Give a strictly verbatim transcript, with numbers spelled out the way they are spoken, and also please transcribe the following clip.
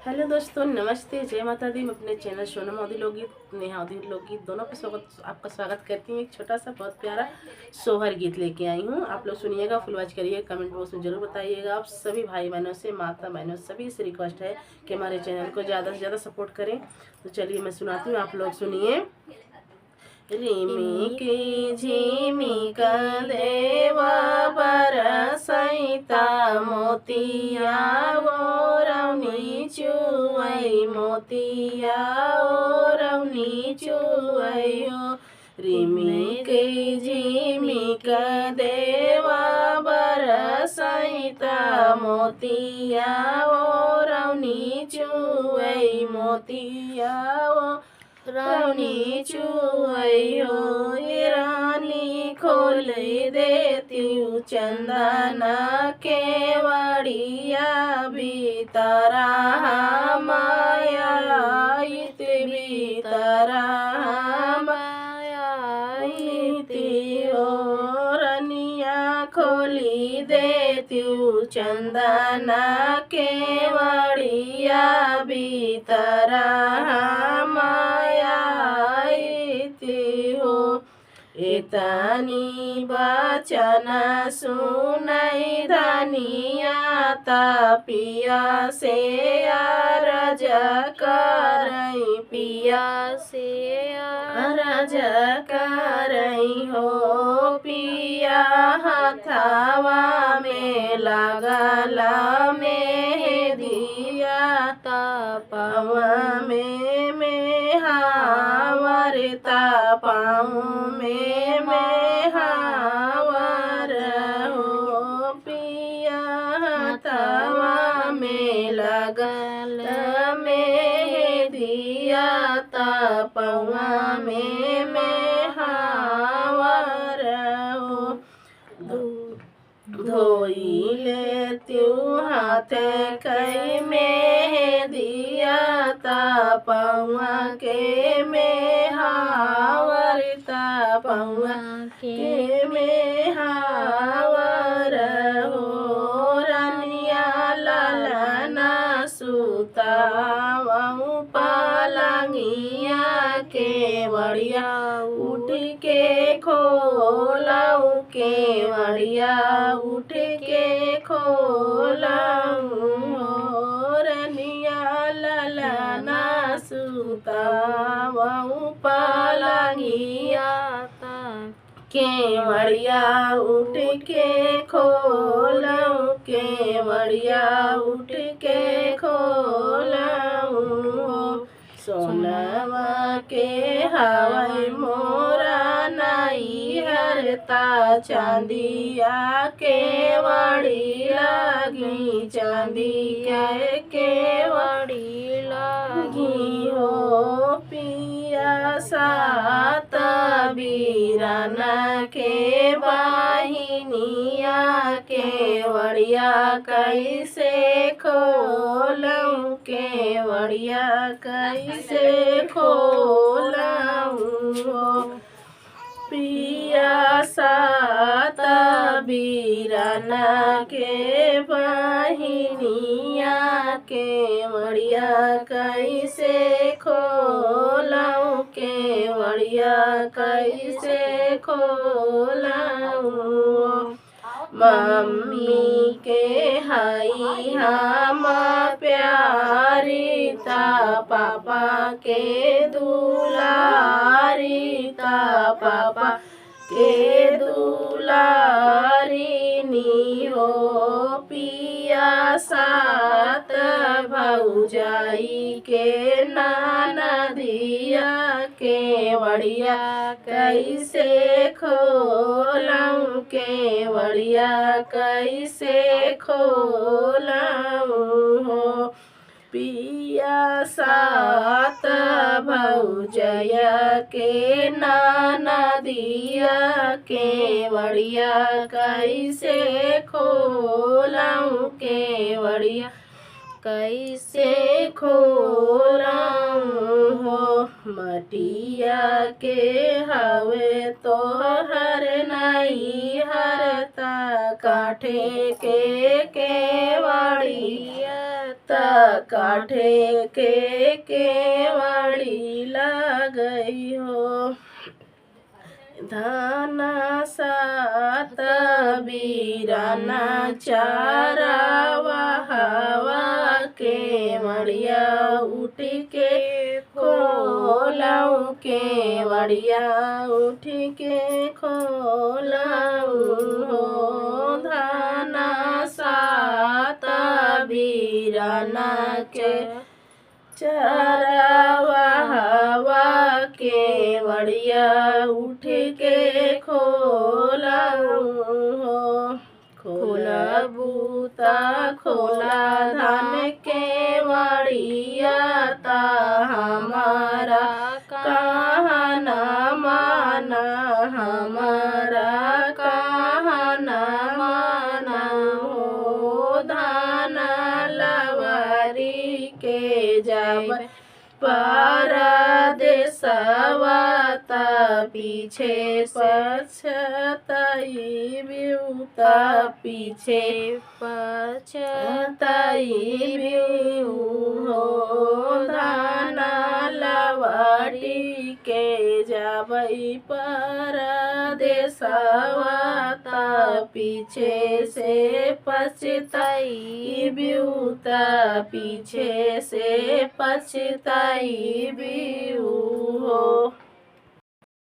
हेलो दोस्तों, नमस्ते, जय माता दी। मैं अपने चैनल सोनम अवधी लोकगीत, नेहा अवधी लोकगीत दोनों पे स्वागत, आपका स्वागत करती हूँ। एक छोटा सा बहुत प्यारा सोहर गीत लेके आई हूँ, आप लोग सुनिएगा, फुल वॉच करिए, कमेंट बॉक्स में जरूर बताइएगा। आप सभी भाई बहनों से, माता बहनों से, सभी से रिक्वेस्ट है कि हमारे चैनल को ज़्यादा से ज़्यादा सपोर्ट करें। तो चलिए मैं सुनाती हूँ, आप लोग सुनिए। रिमिक झिमिक देवा बरसैता मोतिया ओरौनी चुवै, मोतिया ओरौनी चुवै हो। रिमिक झिमिक देवा बरसैता मोतिया ओरौनी चुवै, मोतिया ओरौनी चुवै हो। ए रानी खोल देतिउ चंदना केवड़िया भीतरा हम आइत, भीतरा हम आइत हो। रनिया खोली देतिउ चंदना केवड़िया भीतरा हम आइत हो। एतनी बचन सुनै धनिया त पिया से अरज करै, पिया से अरज करै हो। पिया हथवा में लगल मेहदिया त पवा में मेहावर, त पाँव में मेहावर हो। पिया हथवा में लगल मेहदिया त पवा में मेहावर हो। धो-, धोई लेतिउ हाथ कै मेहदिया त पवा के मेहावर, त पवा के मेहावर हो। रनिया ललना सुतावउ पलंगिया, केवड़िया उठ के खोलउ, केवड़िया उठ के खोलउ हो। रनिया ललना सुतावउ पलंगिया, केवड़िया उठ के खोलउ, केवड़िया उठ के खोलउ हो। सोनवा के हवै मोरा नैहर त चांदिया केवड़ी लागी, चांदिया केवड़ी लागी हो। पिया सात बीरन के बहिनिया, केवड़िया कैसे खोलउ, केवड़िया कैसे खोलउ हो। पिया सात बीरन के बहिनिया, केवड़िया कैसे खोलउ, केवड़िया कैसे खोलउ। मम्मी के हई हम प्यारी, त पापा के दुलारी, त पापा के दुलारिनी हो। पिया सात भौजाई के ननदिया, केवड़िया कैसे खोलउ, केवड़िया कैसे खोलउ हो। पिया सात भौजया के ननदिया, केवड़िया कैसे खोलउ, केवड़िया कैसे खोलउ हो। मटिया के हवे तोहर नैहर, त काठे के केवड़िया, त काठे के केवड़ी लगई हो। धान सात बीरन चरवहवा केवड़िया उठ के खोलउ, केवड़िया उठ के खोलउ हो। धान सात बीरन के चरवहवा केवड़िया उठ के खोलउ हो। खोलबू त खोला धान केवड़िया, त हमारा कहना माना, हमारा कहना माना हो। धान लवारी के जब परदेसवा, त पीछे पछतइबू, त पीछे पछतइबू हो। धान लवारी के जबई परदेसवा, त पीछे से पछतइबू, त पीछे से पछतइबू हो।